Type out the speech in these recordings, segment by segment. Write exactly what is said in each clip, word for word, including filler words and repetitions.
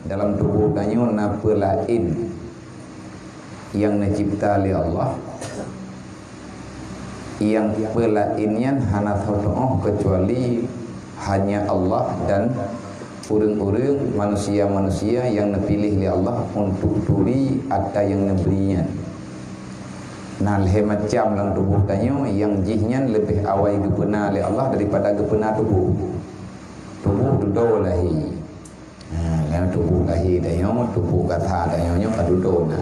Dalam tuboh tanyoe na peulaén nyang neucebta lé Allah. Nyang peulaén nyan hana teutuoh keucuali hanya Allah dan ureuëng-ureuëng, manusia-manusia nyang neupiléh lé Allah untuk turi ata nyang neubri nyan. Na lhée macam lam tuboh tanyoe nyang jih nyan leubeh awai geupeuna lé Allah daripada geupeuna tuboh. Tuboh dudoe lahé. Ha, nyang tuboh lahé tanyoe, tuboh gata tanyoe nyoe ka dudoe na.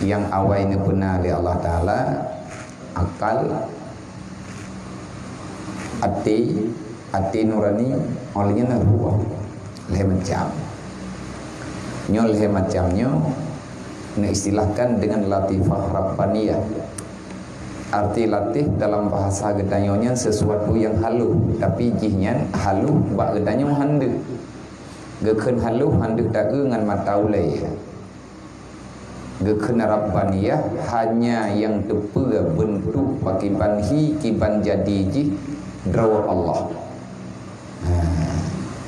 Nyang awai neupeuna lé Allah Taala, akal, até, até nurani, óh lheueh nyan ruh. Lhée macam. Nyoe lhée macam nyoe neuistilahkan dengan latifah rabbaniyah. Arti latif dalam bahasa geutanyoe nyan sesuatu nyang halus, tapi jih nyan halus bak geutanyoe handeuk. Geukheun halus handeuk taeu ngon mata ulée. Geukheun rabbaniyah hanya nyang teupeue beuntuk pakriban hi kiban jadi jih droe Allah. Ha,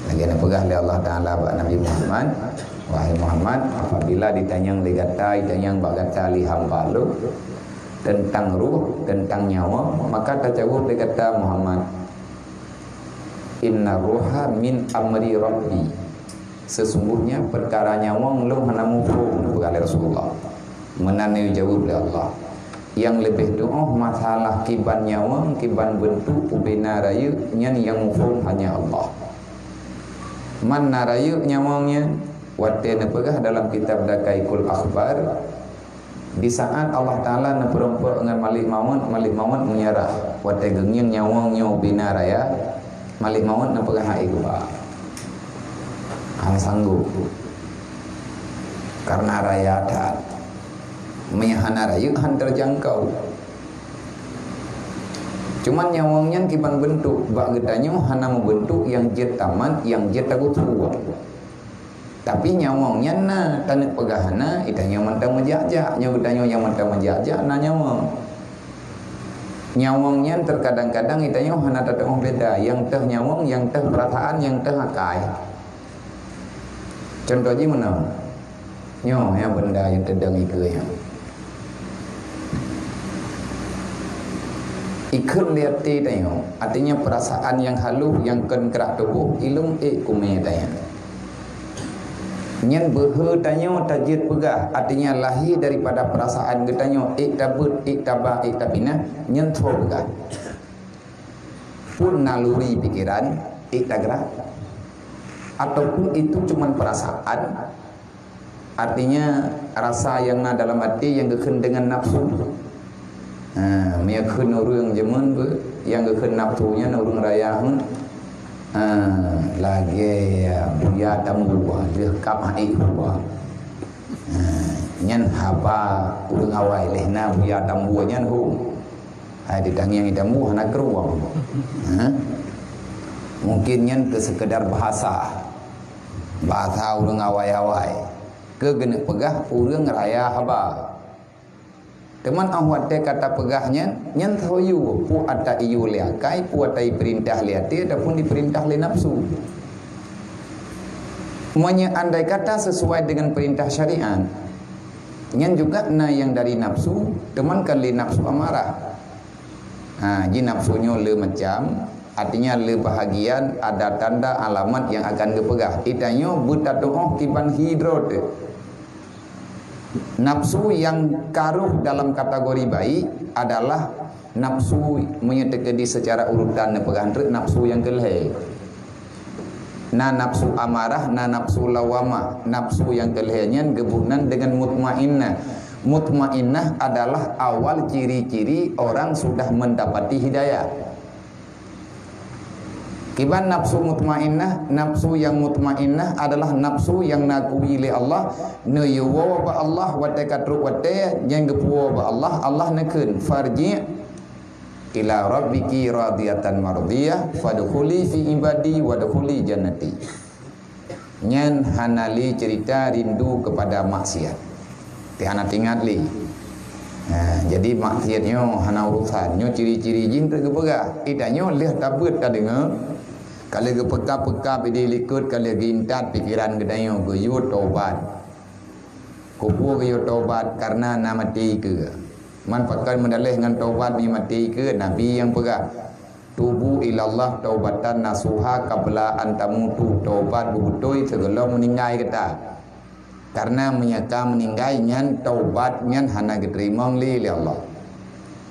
lagée na peugah lé Allah Taala bak Nabi Muhammad, "Wahai Muhammad, apabila ditanyong lé gata, ditanyong bak gata lé hamba Lôn teuntang ruh, teuntang nyawöng, maka tajaweueb lé gata, Muhammad, 'Inna ruha min amri Rabbi.'" Sesungguhnya peukara nyawöng lôn hana muphom, neupeugah lé Rasulullah. Meunan neujaweueb lé Allah. Nyang leubeh tuoh masalah kiban nyawöng, kiban beuntuk ubena rayeuk nyan nyang muphom hanya Allah. Man na rayeuk nyawöng nyan, watée neupeugah dalam kitab Daqaiqul Akhbar, Di saát Allah Taala neupeurumpok ngon Malik Maut, Malik Maut meunyeurah. Watée geungieng nyawöng nyoe ubena raya, Malik Maut neupeugah hai geuba. Hana sanggob. Karena raya that. Meunyo hana rayeuk han teujangkau. Cuman nyawöng nyan kiban beuntuk, bak geutanyoe hana meubeuntuk nyang jeuet tamat, nyang jeuet tagutue. Tapi nyawöng nyan na, taneuk peugah hana, geutanyoe mantong meujak-jak. Nyoe geutanyoe nyang mantong meujak-jak na nyawöng. Nyawöng nyan teukadang-kadang geutanyoe hana tatuoh beda, nyang teuh nyawöng, nyang teuh peurasaan, nyang teuh akai. Contoh jih meunoe. Nyoe nyang benda nyang teudong ikeue nyoe. Ikheun lé até tanyoe, artinya perasaan nyang halus nyang kon krak tuboh, ilong ék kumé tanyoe. Nyan beuhe tanyoe tajeuet peugah, artinya lahé daripada perasaan geutanyoe, ék tabeuet, ék taba, ék tapinah, nyan tho peugah. Pun naluri pikiran, ék tagrak, ataupun itu cuman perasaan, artinya rasa nyang na dalam até nyang geukheun deungon nafsu. Ha, meunyo kheun ureuëng jameun beu, nyang geukheun nafsu nyan ureuëng raya hon. Ha, lagée buya tambua, lheueh kab hai hua. Ha, nyan haba ureuëng awai lheueh na buya tambua nyan hom. Hai ditangieng idambu hana keuruang. Ha? Mungkin nyan keu sekedar bahasa. Bahasa ureuëng awai-awai. Keu geuneuk peugah ureuëng raya haba. Teuma óh watée ka tapeugah nyan, nyan tayue, peue ata iyue lé akai, peue ata ipeurintah lé até ataupun ipeurintah lé nafsu. Meunyo andai kata sesuai dengan perintah syariat, nyan juga na nyang dari nafsu, teuma kon lé nafsu amarah. Ha, ji nafsu nyoe le macam, artinya le bahagian ada tanda alamat nyang akan geupeugah. Itanyoe beutatuoh kiban hidroe teuh. Nafsu nyang ka rhoh dalam kategori baik adalah nafsu, meunyoe teukeudi secara urutan neupeugah treuk nafsu nyang keulhée. Na nafsu amarah, na nafsu lawamah. Nafsu nyang keulhée nyan geuboh nan deungon mutmainnah. Mutmainnah adalah awal ciri-ciri orang sudah mendapati hidayah. Kiban nafsu mutmainnah, nafsu nyang mutmainnah adalah nafsu nyang neukui lé Allah, neuyue woe bak Allah watée ka trok watée, nyang geupuwoe bak Allah, Allah neukheun, "Farji' ila rabbiki radiyatan mardiyah, fadkhuli fi ibadi wadkhuli jannati." Nyan hana lé cerita rindu kepada maksiat. Teuh hana teuingat lé. Ha, jadi maksiat nyoe hana urusan. Nyoe ciri-ciri jih treuk geupeugah. Itanyoe lheueh tabeuet tadeungoe, Ka lheueh geupeuka-peuka idéh likot, ka lheueh geuintat pikeran geutanyoe geuyue tobat. Keupeue geuyue tobat? Kareuna na maté keue. Man pakon meudaleh ngon tobat mi maté keue? Nabi nyang peugah, "Tubu ilallah taubatan nasuha qabla an tamutu." Tobat beubeutôi sigohlom meuninggai gata. Kareuna meunyoe ka meuninggai nyan, tobat nyan hana geuteurimong lé, lé Allah.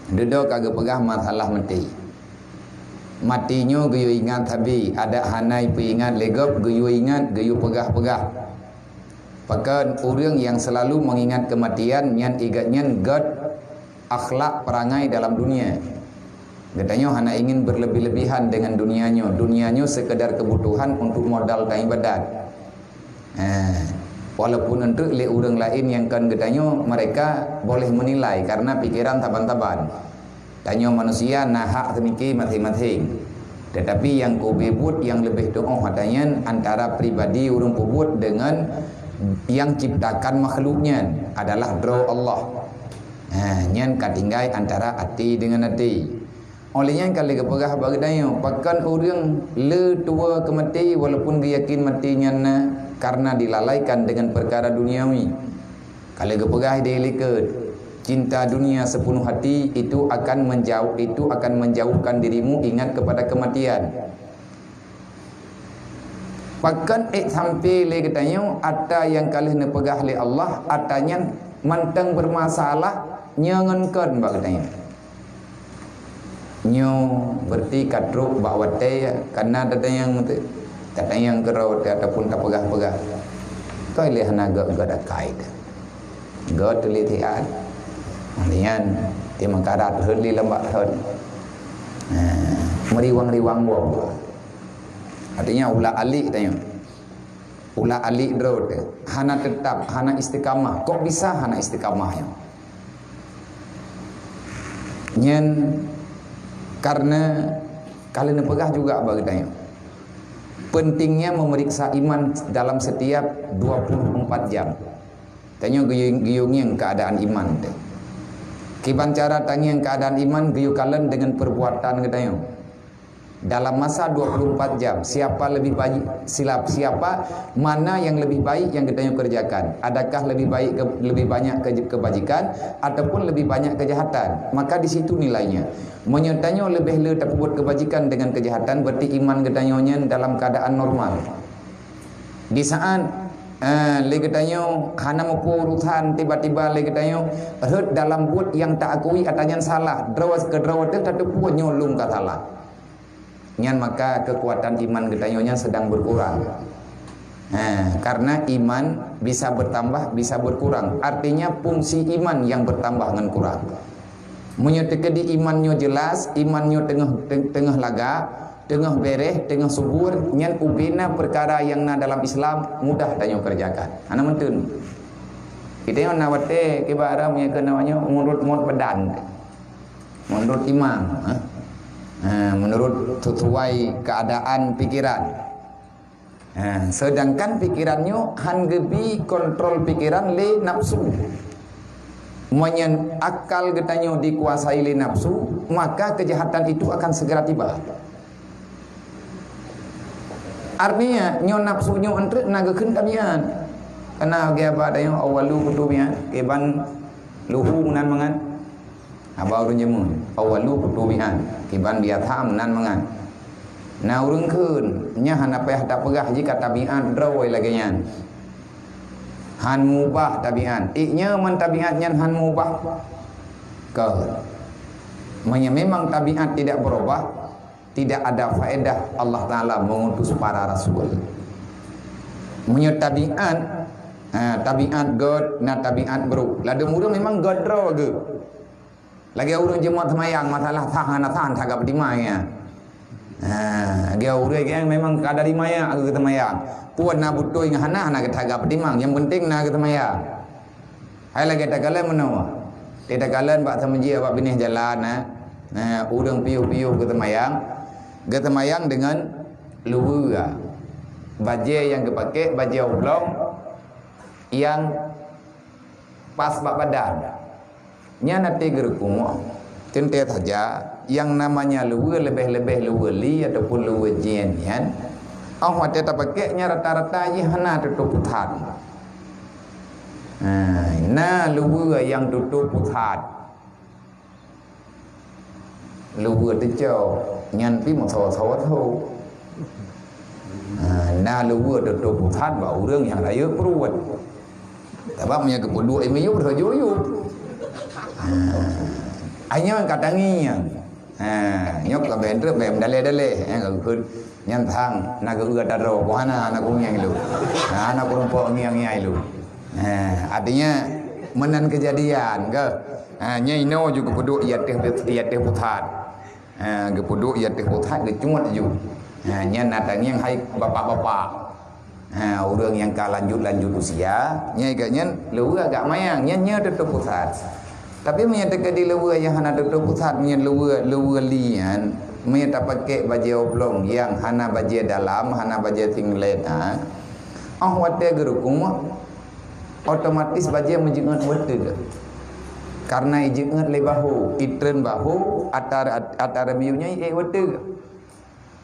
Dudoe ka geupeugah masalah maté. Maté nyoe geuyue ingat sabe, adak hana ipeuingat lé gob, geuyue ingat, geuyue peugah-peugah. Pakon ureuëng nyang seulalu meungingat keumatian nyan, igat nyan gét akhlak perangai dalam dunia. Geutanyoe hana ingin berlebih-lebihan dengan dunia nyoe. Dunia nyoe sekedar kebutuhan untuk modal dan ibadat. Eh, walaupun enteuk lé ureuëng laén nyang kon geutanyoe, mereka boleh menilai karena pikiran saban-saban. Tanyoe manusia na hak seumike maséng-maséng. Tetapi nyang keubeue buet nyang leubeh tuoh ata nyan antara pribadi ureuëng peubuet dengan nyang ciptakan makhluk nyan adalah droe Allah. Ha, nyan ka tinggai antara até dengan até. Óh lheueh nyan ka lheueh geupeugah bak geutanyoe, pakon ureuëng le tuwoe keu maté walaupun geuyakin maté nyan na kareuna dilalaikan dengan peukara duniawi. Ka lheueh geupeugah idéh likot, cinta dunia sepenuh hati itu akan menjauh, itu akan menjauhkan dirimu ingat kepada kematian. Pakon ék sampai lé geutanyoe ata nyang ka lheueh neupeugah lé Allah, ata nyan mantong bermasalah nyoe ngon kon bak geutanyoe. Nyoe berarti ka trok bak watée kana tatanyong, tatanyong keudroe ataupun tapeugah-peugah. Toi lé hana gét-gét akai teuh. Gét lé tiat. Nyan timang karat hot lé lambak hot. Nah, meriwang-riwang woe. Artinya ulah alik tanyoe. Ulah alik droe teuh. Hana tetap, hana istiqamah. Kok bisa hana istiqamah nyoe? Nyan karena ka lheueh neupeugah juga bak geutanyoe. Pentingnya memeriksa iman dalam setiap dua puluh empat jam. Tanyoe geuyue, geuyue ngieng keadaan iman teuh. Kiban cara tangieng keadaan iman geuyue kalon dengan perbuatan geutanyoe. Dalam masa dua puluh empat jam, siapa lebih baik, silap, siapa, mana yang lebih baik yang geutanyoe kerjakan? Adakah lebih baik ke, lebih banyak ke, kebajikan ataupun lebih banyak kejahatan? Maka di situ nilainya. Meunyoe tanyoe leubeh le tapeubuet kebajikan dengan kejahatan, berarti iman geutanyoe nyan dalam keadaan normal. Di saat, eh, lé geutanyoe hana muphom urusan, tiba-tiba lé geutanyoe rhot dalam buet nyang taakui ata nyan salah, droe keudroe teuh tateupeue nyoe lôn ka salah. Nyan maka kekuatan iman geutanyoe nyan sedang berkurang. Ha, karena iman bisa bertambah, bisa berkurang. Artinya fungsi iman yang bertambah ngon kurang. Meunyoe teukeudi iman nyoe jelas, iman nyoe teungoh, teungoh lagak, teungoh bereh, teungoh subur, nyan ubena peukara nyang na dalam Islam mudah tanyoe kerjakan. Hana meuteun. Kita nyoe na watée kiban meunyoe keu namanya menurut mot badan. Menurut imam, ha? Ha, menurut sesuai keadaan pikiran. Ha, sedangkan pikiran nyoe han geubi kontrol pikiran lé nafsu. Meunyoe akal geutanyoe dikuasai lé nafsu, maka kejahatan itu akan segera tiba. Artinya, nyoe nafsu nyoe enteuk na geukheun tabiat. Kana geuba tanyoe awalu kutubiat, kiban luhu meunan mangat. Haba ureuëng jameun, awalu kutubian, kiban biasa meunan mangat. Na ureuëng kheun, nyan hana payah tapeugah jih ka tabiat droe lagée nyan. Han mubah tabiat. Iknyoe man tabiat nyan han mubah. Keu. Meunyoe memang tabiat tidak berubah, tidak ada faedah Allah Taala mengutus para rasul. Meunyoe tabiat, ha, tabiat gét, na tabiat buruk. Ladôm ureuëng memang gét droe geuh. Lagée ureuëng jeuet seumayang, masalah sah hana sah, that geupeudimai, ya. Ha, lagée ureuëng nyang memang ka dari maya geuseumayang. Peue na beutôi ngon hana, hana that geupeudimai. Nyang penting na geuseumayang. Hai lagée takalon meunoe. Takalon bak sameujih bak binéh jalan, eh. Nah, ureuëng piôh-piôh geuseumayang. Geuseumayang deungon luweue. Bajée nyang geupaké, bajée oblong nyang pas bak badan. Nyan até geuruku muoh. Teuntèe saja, nyang namanya luweue, leubeh-leubeh luweue li ataupun luweue jén nyan, 'oh watèe tapakèk nyan rata-rata jih hana tutoe pusat. Ha, na luweue nyang tutoe pusat. Luweue teucok, nyan pih meusawa-sawa tho. Ha, na luweue tutoe pusat bak ureueng nyang rayeuk pruet. Sabab meunyo geupeuduek i miyueb, rasa juyueb. Ha. Ai nyoe ka tangieng. Ha, nyoe ka bèk treuk, bèk meudalèh-dalèh. Eh, ka geukheun, nyan thang, na geu-eu ata droe, ku hana, hana kungieng lôn. Ha, hana kurumpok ngieng-ngieng lôn. Ha, artinya, meunan keujadian, keu. Ha, nyan inoe ju geupeuduek i ateueh, i ateueh pusat. Ha, geupeuduek i ateueh pusat, geucungut ju. Ha, nyan na tangieng hai bapak-bapak. Ha, ureueng nyang ka lanjut-lanjut usia, nyan geuh nyan luweue agak mayang, nyan nyoe tutoe pusat. Tapi meunyo teukeudi luweue nyang hana tutoe pusat, meunyo luweue, luweue li nyan, meunyo tapakèk bajèe oblong nyang hana bajèe dalam, hana bajèe singlet, ha, 'oh watèe geurukung, otomatis bajèe meujeuet watèe. Karena ijeuet lé bahu, itreun bahu, ata, ata miyueb nyan iék watèe.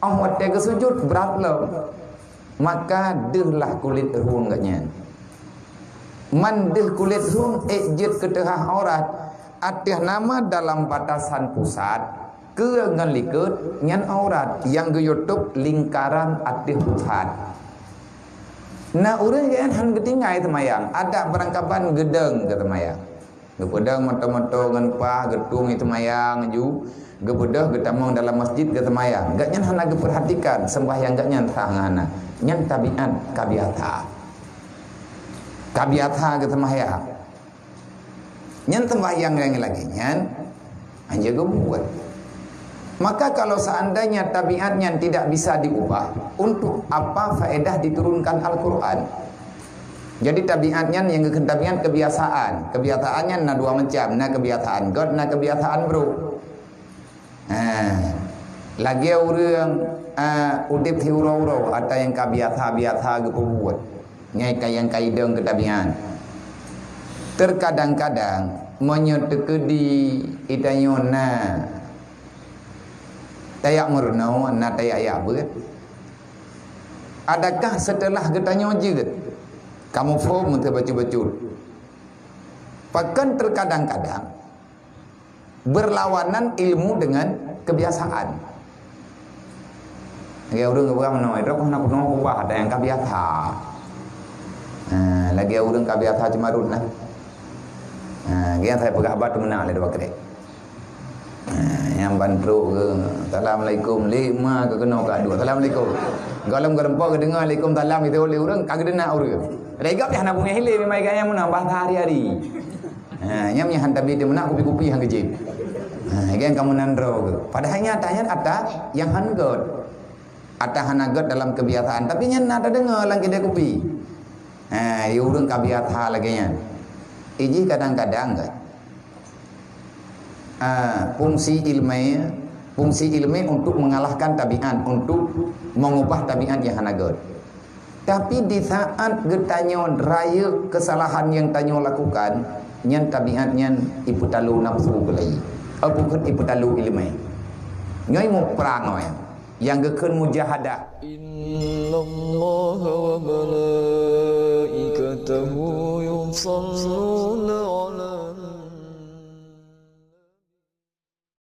'Oh watèe geusujut brat lom, maka deuhlah kulét rhueng geuh nyan. Man deuh kulét rhueng ék jeuet keu teuhah aurat, ateueh nama dalam batasan pusat, keue ngon likot nyan aurat nyang geuyue tôb lingkaran ateueh pusat. Na ureueng nyang hana geutinggai teumayang, adak beurangkaban geudong keu teumayang. Geupeudong moto-moto ngon pah, geutueng i teumayang ju, geubeudôh geutamong dalam masjid geuteumayang. Gobnyan hana geupeurhatikan seumbahyang gobnyan sah ngon hana. Nyan tabiat ka biasa. Ka biasa geuteumayang. Nyan seumbahyang nyang lagèe nyan hanjeuet geubuet. Maka kalau seandainya tabiat nyan tidak bisa diubah, untuk apa faedah diturunkan Al-Quran? Jadi tabiat nyan nyang geukheun tabiat kebiasaan. Kebiasaan nyan na dua macam, na kebiasaan gèt, na kebiasaan brôk. Ha. Lagèe ureueng, a, udép siuroe-uroe, ata nyang ka biasa-biasa geupeubuet. Nyan ka nyang ka idong keu tabiat. Terkadang-kadang meunyoe teukeudi geutanyoe na tayak meurunoe, na tayak-yak beuet, adakah seuteulah geutanyoe jeuet, kamoe phom meuteue bacut-bacut? Pakon terkadang-kadang berlawanan ilmu dengan kebiasaan. Lagèe ureueng geupeugah meunoe, "Droe hana keunoe kubah, ada nyang ka biasa." Ha, lagèe ureueng ka biasa ceumarut nah. Ha, lagèe nyang saya peugah haba teumeunak lé dua krek. Ha, nyang ban trok ke, "Assalamualaikum." Lé ma ke keunoe ka dua, "Assalamualaikum." Gohlom geurumpok geudeungoe "Alaikum salam" itu lé ureueng, ka geudeunak ureueng. Lagèe gop hana beungèh ilé, memang gaya meunan bahasa hari-hari. Ha, nyan nyang han tabi teuh meunan kupi-kupi han geujieb. Ha, kan kamoe nan droe geuh. Padahai nyata nyan ata nyang han gèt. Ata hana gèt dalam kebiasaan, tapi nyan na tadeungoe lam keudè kupi. Ha, ya ureueng ka biasa lagèe nyan. Ijih kadang-kadang kan. Ah, fungsi ilmèe, fungsi ilmèe untuk mengalahkan tabiat, untuk mengubah tabiat yang hana gèt. Tapi di saat geutanyoe rayeuk kesalahan nyang tanyoe lakukan, nyan tabiat nyan ipeutalo nafsu keulayi. Ataupun ipeutalo ilmèe. Nyoe muprang nyoe nyang geukheun mujahadah. Innallaha wa malaikatahu yusalluna ala